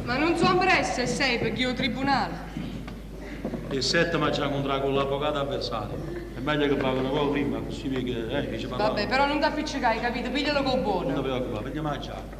Ma nun so' ambressa 'e ssei pe gghì 'o tribunale? 'E ssette m'aggia 'ncuntrà cu l'avvocato avversario. È meglio che vaco nu poco primma, accussì veco 'e ce parlà. Vabbè, però nun t'appiccecà, 'e capito? Piglialo cu 'o buono. Nun te preoccupà, pigliame 'a giacca.